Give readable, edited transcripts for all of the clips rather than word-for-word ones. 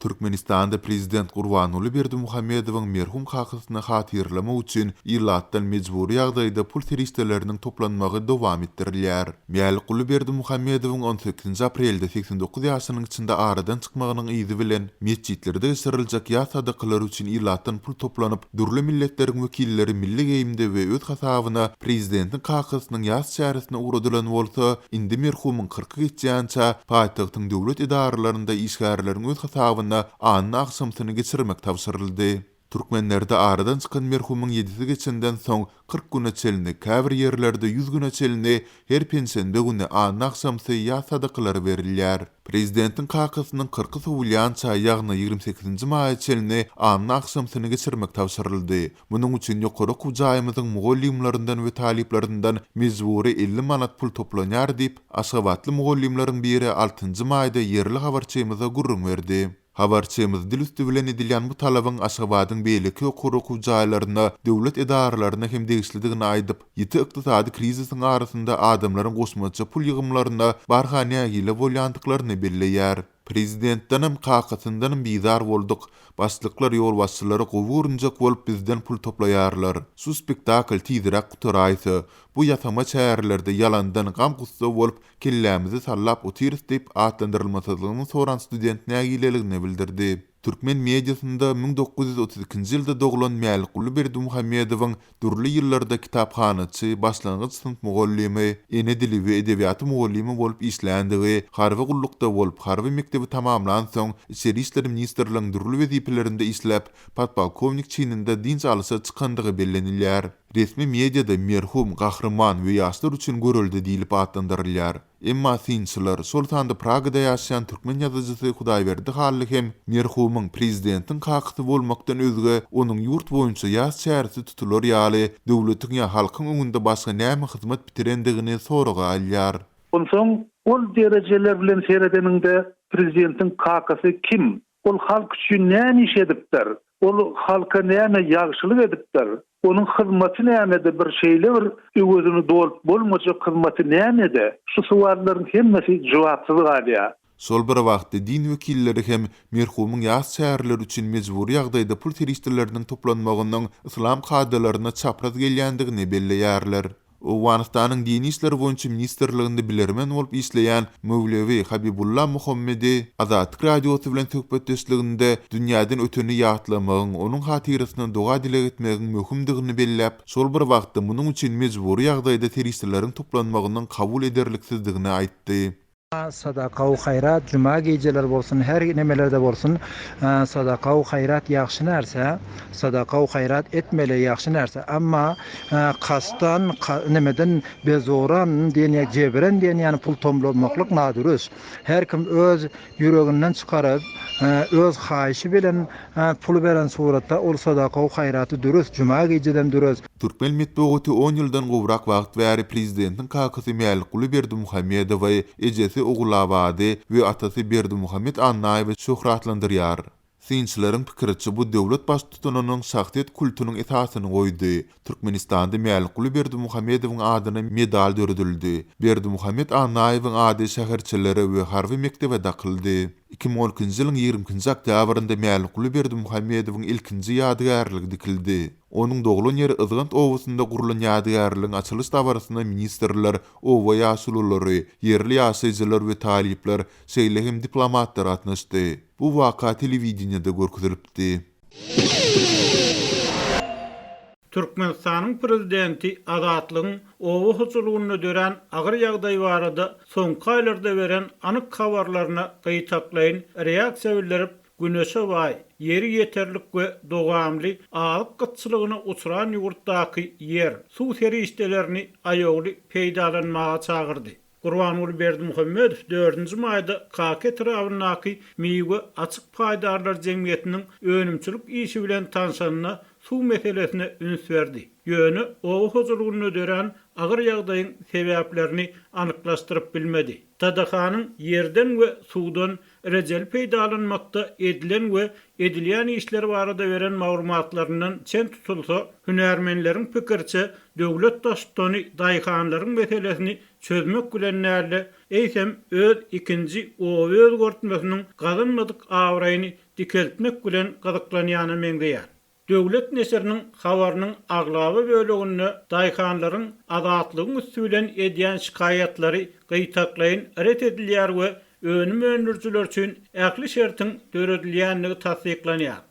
Türkmenistanda prezident Gurbanguly Berdimuhamedowyň merhum kakasyny hatyralamak üçin ilatdan mejbury ýagdaýda pul serişdeleriniň toplanmagy dowam etdirilýär. Mälikguly Berdimuhamedowyň on sekizinji aprelde 89 ýaşynyň içinde aradan çykmagynyň yzy bilen metjitlerde geçiriljek ýas sadakalary üçin ilatdan pul toplanyp, dürli milletleriň wekilleri milli geýimde we öz hasabyna prezidentiň kakasynyň ýas çäresine ugradylan bolsa, indi merhumyň kyrky geçýänçä paýtagtyň döwlet edaralarynda işgärleriň öz hasabyna anna agşamsyny geçirmek tabşyryldy. Türkmenlerde aradan çykan merhumyň ýedisi geçenden soň 40 güne çenli, käbir ýerlerde ýüz güne çenli her penşenbe güni anna agşamsy ýas sadakalary berilýär. Prezidentiň kakasynyň kyrky sowulýança, ýagny 28-nji maýa çenli anna agşamsyny geçirmek tabşyryldy. Munuň üçin ýokary okuw jaýymyzyň mugallymlaryndan we talyplaryndan mejbury 50 manat pul toplanýar diýip, aşgabatly mugallymlaryň biri altynjy maýda ýerli habarçymyza gürrüň berdi. Habarçymyz dil üsti bilen edilýän bu talabyň Aşgabadyň beýleki ýokary okuw jaýlaryna, döwlet edaralaryna hem degişlidigini aýdyp, ýiti ykdysady krizisiň arasynda adamlaryň goşmaça pul ýygymlaryna barha nägile bolýandyklaryny belleýär. Prezidentdenem, kakasyndanam bizar bolduk. Başlyklar ýolbaşçylary gowy görünjek bolup bizden pul toplaýarlar. Şu spektakl tizräk gutaraýsa. Bu ýasama çärelerde ýalandan gam-gussa bolup, kellämizi sallap otyrys diýip, atlandyrylmasyzlygyny soran student nägileligini bildirdi. Türkmen mediasynda 1932-nji ýylda doglan Mälikguly Berdimuhamedowyň dürli ýyllarda kitaphanaçy, başlangyç synp mugallymy, ene dili we edebiýaty mugallymy bolup işländigi, harby gullukda bolup, harby mekdebi tamamlansoň, Içeri işler ministrligiň dürli wezipelerinde işläp, podpolkownik çininde dynç alyşa çykandygy bellenilýär. Resmi mediada merhum, gahryman we ýaşlar üçin görelde diýlip atlandyrylýar. Emma synçylar, şol sanda Pragada ýaşaýan türkmen ýazyjysy Hudaýberdi Hally hem merhumyň prezidentiň kakasy bolmakdan özge onuň ýurt boýunça ýas çäresi tutular ýaly döwletiň ýa halkyň öňünde başga näme hyzmat bitirendigini soraga alýar. Onsoň ol derejeler bilen seredeniňde prezidentiň kakasy kim? Ol halk üçin näme iş edipdir? Ol halka näme ýagşylyk edipdir? Onuň hyzmaty nämede bir şeýle bir öwezini dolup bolmajak hyzmaty nämede? Şu sowallaryň hemmesi jogapsyz galýar. Şol bir wagtda din wekilleri hem merhumyň ýas çäreleri üçin mejbury ýagdaýda pul serişdeleriniň toplanmagynyň yslam kadalaryna çapraz gelýändigini belleýärler. Owganystanyň Dini işler boýunça ministrliginde bilermen bolup işleýän Mewlewi Habibulla Muhammedi Azatlyk Radiosy bilen söhbetdeşliginde dünýäden öteni ýatlamagyň, onuň hatyrasyna doga-dileg etmegiň möhümdigini belläp, şol bir wagtda munuň üçin mejbury ýagdaýda serişdeleriň toplanmagynyň kabul ederliksizdigini aýtdy. Sadaka-u haýrat juma gijeleri bolsun her nemelerde bolsun sadaka-u haýrat ýagşy närse sadaka-u haýrat etmeli ýagşy närse emma kasdan nemeden bezoran diýen ýa jebren diýen ýaly pul tomlamaklyk nadürüs her kim öz ýüreginden çykaryp öz haýyşy bilen pul beren suratda ol sadaka-u haýraty dürüs juma gijedem dürüs. Türkmen metbugaty on ýyldan gowrak wagt bäri prezidentiň kakasy Mälikguly Berdimuhamedowy, ejesi Ogulabady we atasy Berdimuhamet Annaýewi şöhratlandyrýar. Synçylaryň pikiriçe, bu döwlet baştutanynyň şahsyýet kultunyň esasyny goýdy. Türkmenistanda Mälikguly Berdimuhamedowyň adyna medal döredildi. Berdimuhamet Annaýewiň ady şäherçelere we harby mekdebe dakyldy. 2012-nji ýylyň 22-nji oktýabrynda Mälikguly Berdimuhamedowyň ilkinji ýadygärligi dikildi. Onuň doglan ýeri Yzgant obasynda gurlan ýadygärligiň açylyş dabarasyna ministrler, oba ýaşululary, ýerli ýaşaýjylar we talyplar, şeýle hem diplomatlar gatnaşdy. Bu waka telewideniýede görkezilipdi. Türkmenistanyň prezidenti Azatlygyň oba hojalygynda dörän agyr ýagdaý barada soňky aýlarda beren anyk habarlaryna gytaklaýyn reaksiýa bildirip, Güneşe baý, ýeri ýeterlik we dowamly azyk gytçylygyna uçran ýurtdaky ýer, suw serişdelerini aýawly peýdalanmaga çagyrdy. Gurbanguly Berdimuhamedow dördünji maýda Kaka etrabyndaky Miwe açyk paýdarlar jemgyýetiniň önümçilik işi bilen tanşanda suw meselesine üns berdi. Ýöne oba hojalygynda dörän agyr ýagdaýyň sebäplerini anyklaşdyryp bilmedi. TDH-nyň ýerden we suwdan rejeli peýdalanmakda edilen we edilýän işler barada beren maglumatlaryndan çen tutulsa, hünärmenleriň pikiriçe, döwlet baştutany daýhanlaryň meselesini. çözmek bilen däl-de, eýsem öz ikinji oba özgertmesiniň gazanmadyk abraýyny dikeltmek bilen gyzyklanýana meňzeýär. Döwlet neşiriniň habarynyň aglaba böleginde daýhanlaryň Azatlygyň üsti bilen edýän şikaýatlary gytaklaýyn ret edilýär we önüm öndürijiler üçin ähli şertiň döredilýändigi tassyklanýar.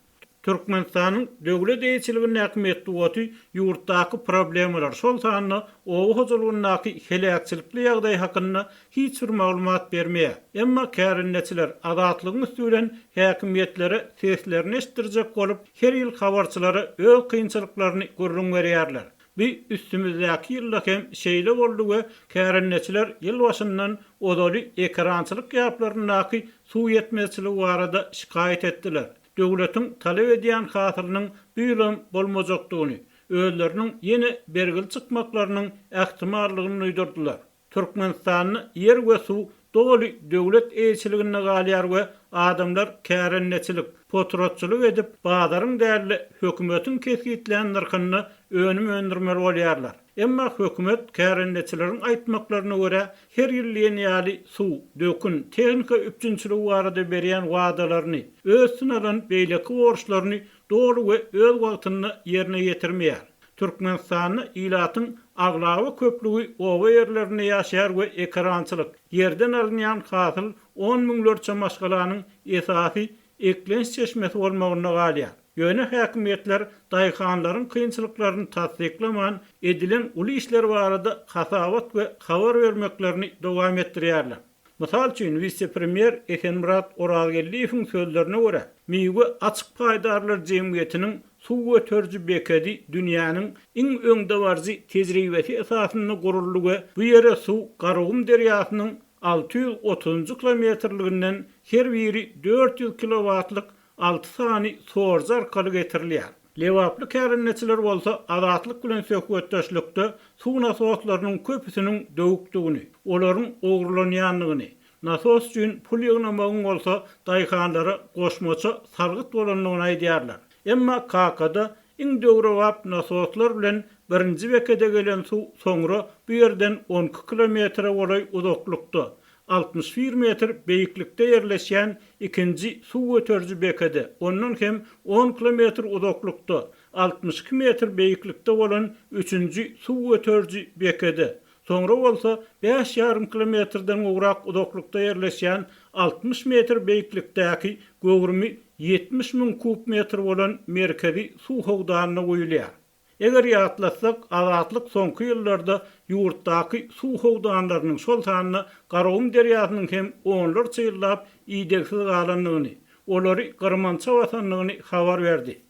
Türkmenistanyň döwlet eýeçiligindäki metbugaty ýurtdaky problemalar, şol sanda oba hojalygyndaky heläkçilikli ýagdaý hakynda hiç bir maglumat bermeýär. Emma kärendeçiler Azatlygyň üsti bilen häkimiýetlere seslerini eşitdirjek bolup, her ýyl habarçylara öz kynçylyklaryny gürrüň berýärler. Bu üstümizdäki ýylda hem şeýle boldy we kärendeçiler ýyl başyndan ozaly ekerançylyk ýaplaryndaky suw ýetmezçiligi barada şikaýat etdiler. Döwletiň talap edýän hasylynyň bu ýylam bolmajakdygyny, özleriniň ýene bergili çykmaklarynyň ähtimallygyny duýdurdylar. Türkmenistanda ýer we suw doly döwlet eýeçiliginde galýar we adamlar kärendeçilik, potratçylyk edip, bazaryň däl-de, hökümetiň kesgitlän nyrhynda önüm öndürmeli bolýarlar. Emma hökümet kärendeçileriň aýtmaklaryna görä, her ýyl diýen ýaly suw, dökün, tehnika üpjünçiligi barada berýän wadalaryny, öz üstüne alan beýleki borçlaryny doly we öz wagtynda ýerine ýetirmeýär. Türkmenistanda ilatyň aglaba köplügi oba ýerlerinde ýaşaýar we ekerançylyk, ýerden alynýan hasyl on müňlerçe maşgalanyň esasy eklenç çeşmesi bolmagynda galýar. Ýöne häkimiýetler daýhanlaryň kynçylyklaryny tassyklaman, edilen uly işler barada hasabat we habar bermeklerini dowam etdirýärler. Mysal üçin, wise-premýer Esenmyrat Orazgeldiýewiň sözlerine görä, Miwe açyk paýdarlar jemgyýetiniň suw göteriji bekedi dünýäniň iň öňdebaryjy tejribesi esasynda guruldy we bu ýere suw Garagum derýasynyň 630-njy kilometrliginden her biri 400 kilowatlyk alty sany sorujy arkaly getirilýär. Lebaply kärendeçiler bolsa Azatlyk bilen söhbetdeşlikde suw nasoslarynyň köpüsiniň döwükdigini, olaryň ogurlanýandygyny, nasos üçin pul ýygnamagyň bolsa daýhanlara goşmaça salgyt bolandygyny aýdýarlar. Emma Kakada iň döwrebap nasoslar bilen birinji bekede gelen suw soňra bu ýerden 12 kilometre golaý uzaklykda, 61 metr beýiklikde ýerleşýän ikinji suw göteriji bekede, ondan hem on kilometr uzaklykda, 62 metr beýiklikde bolan üçünji suw göteriji bekede, soňra bolsa bäş ýarym kilometrden gowrak uzaklykda ýerleşýän 60 metr beýiklikdäki göwrümi 70 müň kub metr bolan merkezi suw howdanyna guýulýar. Eger ýatlatsak, Azatlyk soňky ýyllarda ýurtdaky suw howdanlarynyň, şol sanda Garagum derýasynyň hem onlarça ýyllap idegsiz galandygyny, olary gyrmança basandygyny habar berdi.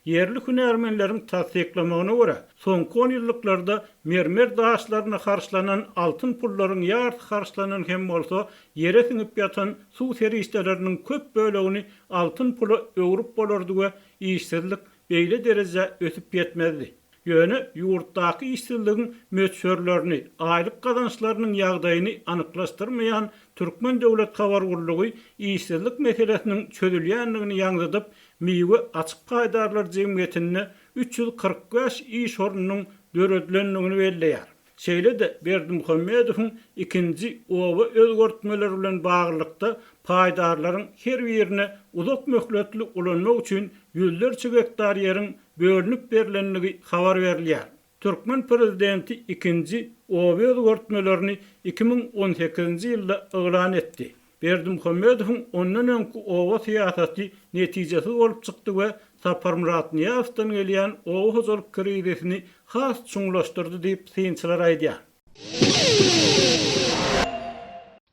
Ýerli hünärmenleriň tassyklamagyna görä, soňky onýyllyklarda mermer daşlaryna harçlanan altyn pullaryň ýarysy harçlanan hem bolsa, ýere siňip ýatan suw serişdeleriniň köp bölegini altyn pula öwrüp bolardy we işsizlik beýle derejä ösüp ýetmezdi. Ýöne ýurtdaky işsizligiň möçberlerini, aýlyk gazançlarynyň ýagdaýyny anyklaşdyrmaýan Türkmen döwlet habar gullugy işsizlik meselesiniň çözülýändigini ýaňzydyp, Miwe açyk paýdarlar jemgyýetinde 345 iş ornunyň döredilendigini belleýär. Şeýle-de Berdimuhamedowyň ikinji oba özgertmeleri bilen baglylykda paýdarlaryň her birine uzak möhletli ulanmak üçin ýüzlerçe gektar ýeriň bölünip berlendigi habar berilýär. Türkmen prezidenti ikinji oba özgertmelerini 2018-nji ýylda yglan etdi. Berdimuhamedowyň ondan öňki oba syýasaty netijesiz bolup çykdy we Saparmyrat Nyýazowdan gelýän oba hojalyk krizisini has çuňlaşdyrdy diýip, synçylar aýdýar.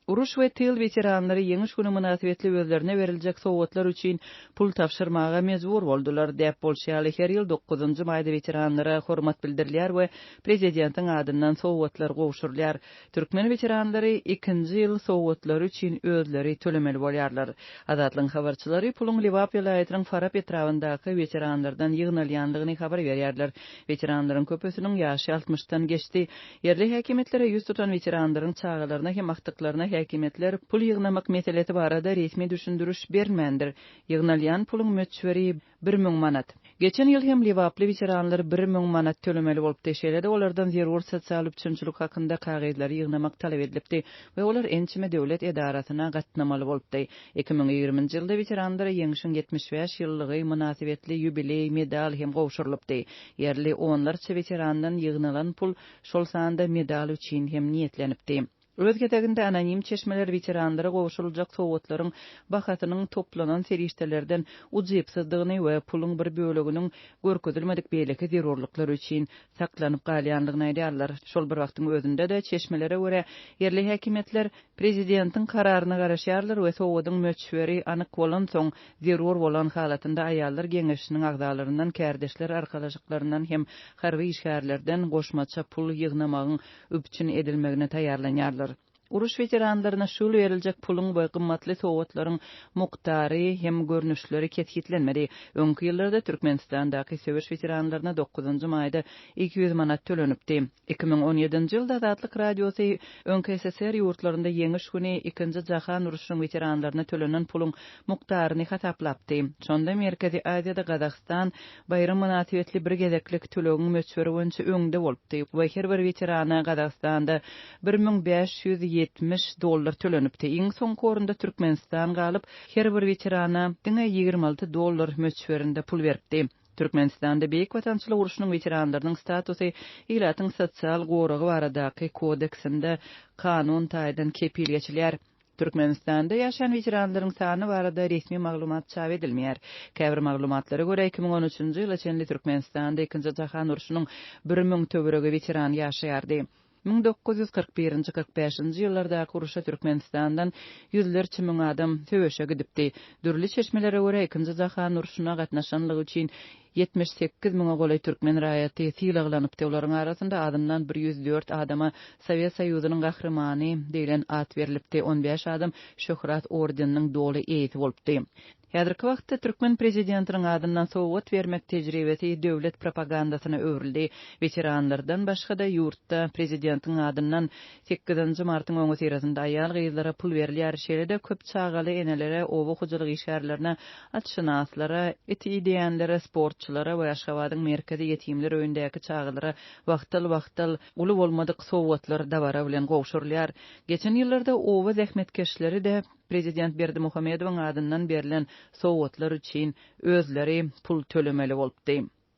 Uruş we tyl weteranlary Ýeňiş güni mynasybetli özlerine beriljek sowgatlar üçin pul tabşyrmaga mejbur boldular. Däp bolşy ýaly, her ýyl dokuzynjy maýda weteranlara hormat bildirilýär we prezidentiň adyndan sowgatlar gowşurylýar. Türkmen weteranlary ikinji ýyl sowgatlary üçin özleri tölemeli bolýarlar. Azatlygyň habarçylary puluň Lebap welaýatynyň Farap etrabyndaky weteranlardan ýygnalýandygyny habar berýärler. Weteranlaryň köpüsiniň ýaşy altmyşdan geçdi. Ýerli häkimiýetlere ýüz tutan weteranlaryň çagalaryna hem agtyklaryna häkimiýetler pul ýygnamak meselesi barada resmi düşündiriş bermändir. Ýygnalýan puluň möçberi 1000 manat. Geçen ýyl hem lebaply weteranlar 1000 manat tölemeli bolupdy. Şeýle-de olardan zerur sosial üpjünçilik hakynda kagyzlary ýygnamak talap edilipdi we olar ençeme döwlet edarasyna gatnamaly bolupdy. 2020-nji ýylda weteranlara Ýeňşiň 75 ýyllygy mynasybetli ýubileý medal hem gowşurylypdy. Ýerli onlarça weterandan ýygnalan pul şol sanda medal üçin hem niýetlenipdi. Öz gezeginde anonim çeşmeler weteranlara gowşuryljak sowgatlaryň bahasynyň toplanan serişdelerden ujypsyzdygyny we puluň bir böleginiň görkezilmedik beýleki zerurlyklar üçin saklanyp galýandygyny aýdýarlar. Şol bir wagtyň özünde-de, çeşmelere görä, ýerli häkimiýetler prezidentiň kararyna garaşýarlar we sowgadyň möçberi anyk bolansoň, zerur bolan halatynda aýallar geňeşiniň agzalaryndan, kärdeşler arkalaşyklaryndan hem harby işgärlerden goşmaça pul ýygnamagyň üpjün edilmegine taýýarlanýarlar. Uruş weteranlaryna şu ýyl beriljek puluň we gymmatly sowgatlaryň mukdary hem görnüşleri kesgitlenmedi. Öňki ýyllarda Türkmenistandaky söweş weteranlaryna dokuzynjy maýda 200 manat tölenipdi. 2017-nji ýylda Azatlyk Radiosy öňki ssr ýurtlarynda Ýeňiş güni Ikinji jahan urşunyň weteranlaryna tölenen puluň mukdaryny hasaplapdy. Şonda Merkezi Aziýada Gazagystan Baýram mynasybetli bir gezeklik tölegiň möçberi boýunça öňde bolupdy we her bir weterana Gazagystanda 1570 dollar tölenipdi. Iň soňky orunda Türkmenistan galyp, her bir weterana diňe 26 dollar möçberinde pul beripdi. Türkmenistanda Beýik Watançylyk urşunyň weteranlarynyň statusy Ilatyň sosial goragy baradaky kodeksinde kanun taýdan kepil geçilýär. Türkmenistanda ýaşaýan weteranlaryň sany barada resmi maglumat çap edilmeýär. Käbir maglumatlara görä, 2013-nji ýyla çenli Türkmenistanda Ikinji jahan urşunyň 1000 töweregi weterany ýaşaýardy. 1941-nji, 45-nji ýyllardaky uruşa Türkmenistandan ýüzlerçe müň adam söweşe gidipdi. Dürli çeşmelere görä, Ikinji jahan urşuna gatnaşanlygy üçin 78 müňe golaý türkmen raýaty sylaglanypdy, olaryň arasynda azyndan 104 adama Sowet Soýuzynyň Gahrymany diýlen at berlipdi, on bäş adam Şöhrat ordeniniň doly eýesi bolupdy. Häzirki wagtda türkmen prezidentiniň adyndan sowgat bermek tejribesi döwlet propagandasyna öwrüldi. Weteranlardan başga-da ýurtda prezidentiň adyndan sekizinji martyň öňüsyrasynda aýal-gyzlara pul berilýär, şeýle-de köp çagaly enelere, oba hojalyk işgärlerine Atşynaslara, it ideýänlere, sportçylara we Aşgabadyň merkezi ýetimler öýündäki çagalara wagtal-wagtal uly bolmadyk sowgatlar dabara bilen gowşurylýar. Geçen ýyllarda oba zähmetkeşleri-de prezident Berdimuhamedowyň adyndan berlen sowgatlar üçin özleri pul tölemeli bolupdy.